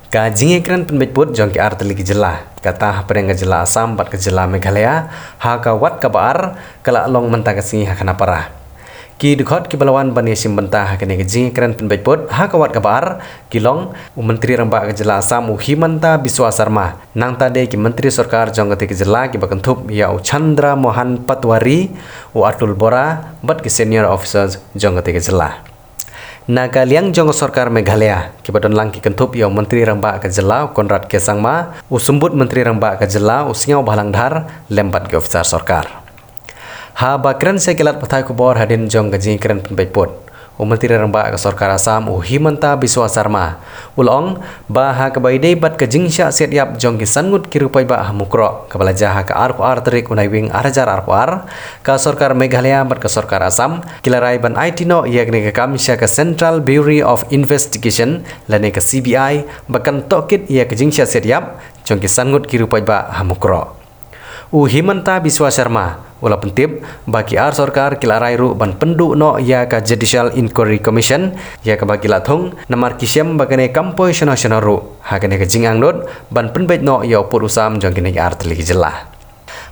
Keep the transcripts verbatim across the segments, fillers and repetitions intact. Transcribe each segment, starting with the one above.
Ka jingïakren pynbeit pud jong ki artylli ki jylla, kata hapdeng ka jylla Assam bad ka jylla Meghalaya, ha ka wat kaba ar, ka la long mynta ka sngi ha Khanapara. Ki dkhot kiba la wan ban ïashim bynta ha kane ka jingïakren pynbeit pud ha ka wat kaba ar, ki long u Myntri Rangbah ka jylla Assam u Himanta Biswa Sarma, nangta de ki myntri sorkar jong katei ka jylla kiba kynthup ïa u Chandra Mohan Patwari, u Atul Bora bad ki senior officers jong katei ka jylla. Na ka liang jong ka sorkar Meghalaya, kiba don lang ki kynthup ïa u Myntri Rangbah ka jylla u Conrad K Sangma, u Symbud Myntri Rangbah ka jylla u Sniawbhalang Dhar, lem bad ki officer sorkar. Haba kren sha ki lad pathai khubor hadien jong ka jingïakren pynbeit pud, u Myntri Rangbah ka sorkar Assam u Himanta Biswa Sarma u la ong ba ha kaba ïadei bad ka jingshah siat ïap jong ki san ngut ki riew paidbah ha Mukroh kaba la jia ha ka arphew ar tarik u Naiwieng ar hajar arphew ar, ka sorkar Meghalaya bad ka sorkar Assam ki la rai ban aiti noh ïa kane ka kam sha ka Central Bureau of Investigation lane ka C B I ba kan tohkit ïa ka jingshah siat ïap jong ki san ngut ki riew paidbah ha Mukroh. U Himanta Biswa Sarma u la pyntip ba ki ar sorkar ki la rai ruh ban pynduh noh ïa ka Judicial Inquiry Commission ïa kaba ki la thung, namar ki shem ba kane kam poi shano shano ruh ha kane ka jingangnud ban pynbeit noh ïa u pud u sam jong kine ki artylli ki jylla.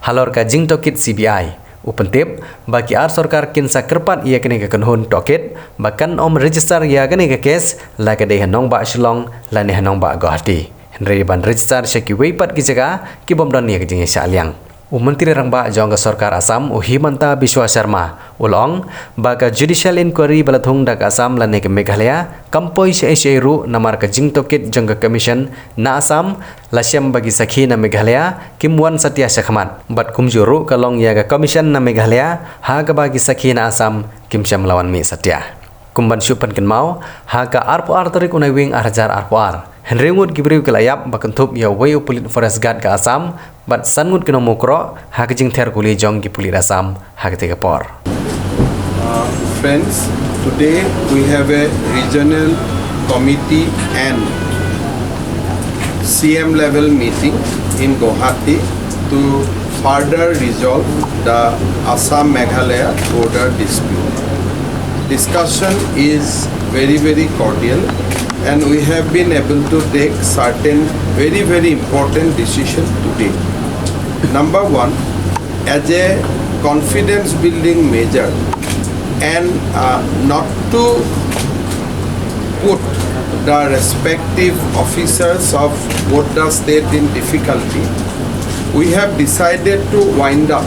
Halor ka jingtohkit C B I, u pyntip ba ki ar sorkar kin sa kyrpad ïa kane ka kynhun tohkit ba kan ym register ïa kane ka case la ka dei ha nongbah Shillong lane ha nongbah Guwahati, hynrei ban register sha kiwei pat ki jaka ki bym don ïa ka jingïashah liang. U Myntri Rangbah jong ka sorkar Assam u Himanta Biswa Sarma u la ong ba ka Judicial Inquiry ba la thung da ka Assam lane ka Meghalaya kam poi shaei shaei ruh, namar ka jingtohkit jong ka Commission na Assam la shem ba ki sakhi na Meghalaya kim wan satia shakhmat bad kumjuh ruh ka long ïa ka Commission na Meghalaya ha kaba ki sakhi na Assam kim shym la wan mih satia. Kum ban shu pynkynmaw, ha ka arphew ar tarik u Naiwieng ar hajar arphew ar, hynriew ngut ki briew ki la ïap ba kynthup ïa uwei u pulit forest guard ka Assam bad san ngut ki nong Mukroh ha ka jingther kuli jong ki pulit Assam ha katei ka por. Uh, friends, today we have a regional committee and C M level meeting in Guwahati to further resolve the Assam Meghalaya border dispute. Discussion is very, very cordial, and we have been able to take certain very, very important decisions today. Number one, as a confidence building measure and uh, not to put the respective officers of both the state in difficulty, we have decided to wind up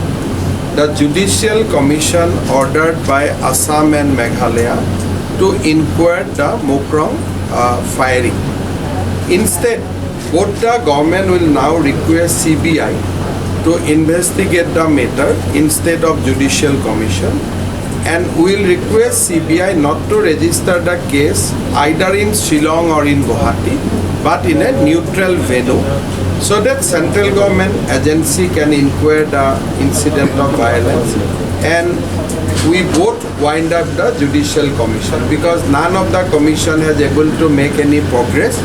the judicial commission ordered by Assam and Meghalaya to inquire the Mukrong uh, firing. Instead, both the government will now request C B I to investigate the matter instead of judicial commission, and will request C B I not to register the case either in Shillong or in Guwahati, but in a neutral venue, so that central government agency can inquire the incident of violence, and we both wind up the judicial commission, because none of the commission has able to make any progress,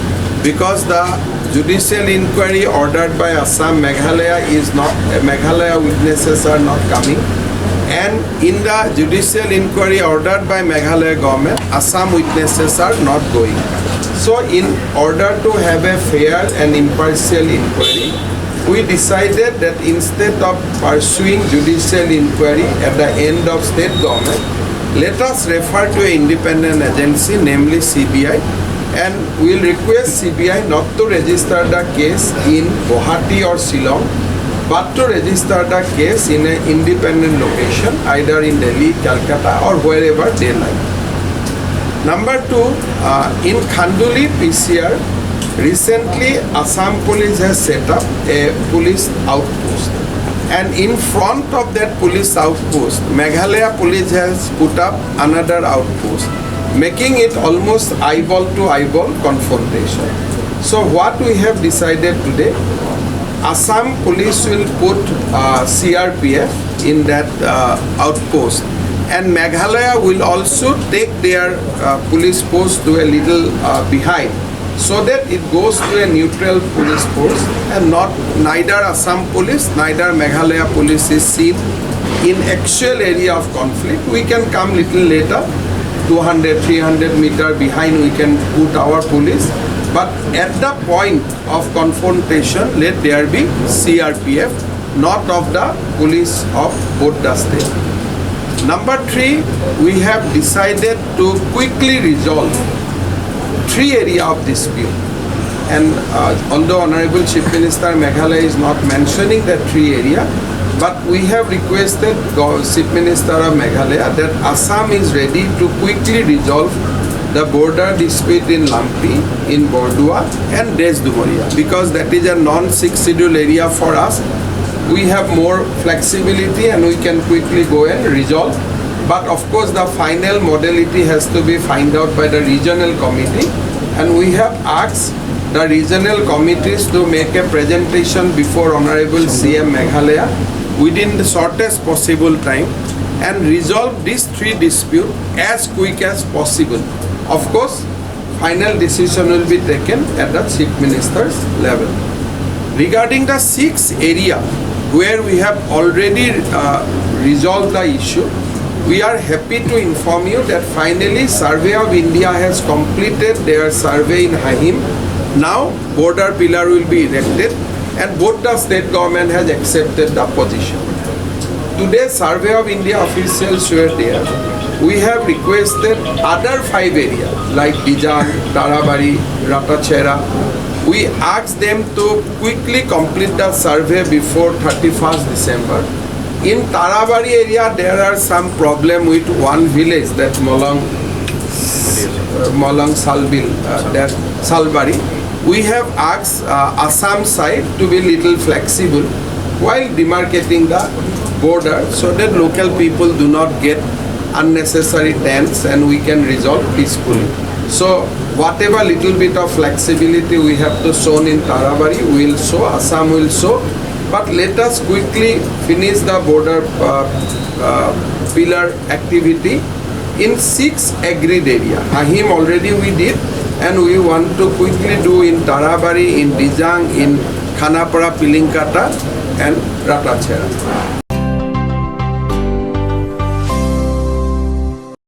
because the judicial inquiry ordered by Assam, Meghalaya is not, Meghalaya witnesses are not coming, and in the judicial inquiry ordered by Meghalaya government, Assam witnesses are not going. So in order to have a fair and impartial inquiry, we decided that instead of pursuing judicial inquiry at the end of state government, let us refer to an independent agency, namely C B I, and we'll request C B I not to register the case in Guwahati or Shillong, but to register the case in an independent location, either in Delhi, Calcutta, or wherever they like. Number two, uh, in Khanduli P C R, recently Assam Police has set up a police outpost, and in front of that police outpost, Meghalaya Police has put up another outpost, making it almost eyeball to eyeball confrontation. So what we have decided today, Assam Police will put uh, C R P F in that uh, outpost, and Meghalaya will also take their uh, police post to a little uh, behind, so that it goes to a neutral police force, and not, neither Assam Police, neither Meghalaya Police is seen in actual area of conflict. We can come little later two hundred, three hundred meter behind we can put our police. But at the point of confrontation, let there be C R P F, not of the police of both the state. Number three, we have decided to quickly resolve three area of dispute. And uh, although Honorable Chief Minister Meghalaya is not mentioning that three area, but we have requested Gov- Chief Minister of Meghalaya that Assam is ready to quickly resolve the border dispute in Lampi, in Bordua, and Desh Dumuria, because that is a non-sixth schedule area for us. We have more flexibility and we can quickly go and resolve. But of course, the final modality has to be find out by the regional committee, and we have asked the regional committees to make a presentation before Honorable C M Meghalaya within the shortest possible time and resolve these three disputes as quick as possible. Of course, final decision will be taken at the Chief Minister's level. Regarding the six area where we have already uh, resolved the issue, we are happy to inform you that finally Survey of India has completed their survey in Hahim. Now border pillar will be erected and both the state government has accepted the position. Today Survey of India officials were there. We have requested other five areas like Dijang, Tarabari, Ratachera. We asked them to quickly complete the survey before thirty-first December. In Tarabari area, there are some problem with one village, that Molong, uh, Molong Salbil, uh, that Salbari. We have asked uh, Assam side to be little flexible while demarcating the border so that local people do not get unnecessary tense and we can resolve peacefully. So whatever little bit of flexibility we have to shown in Tarabari, we will show, Assam will show. But let us quickly finish the border uh, uh, pillar activity in six agreed area. Hahim already we did, and we want to quickly do in Tarabari, in Dijang, in Khanapara, Pilingkata, and Ratachera.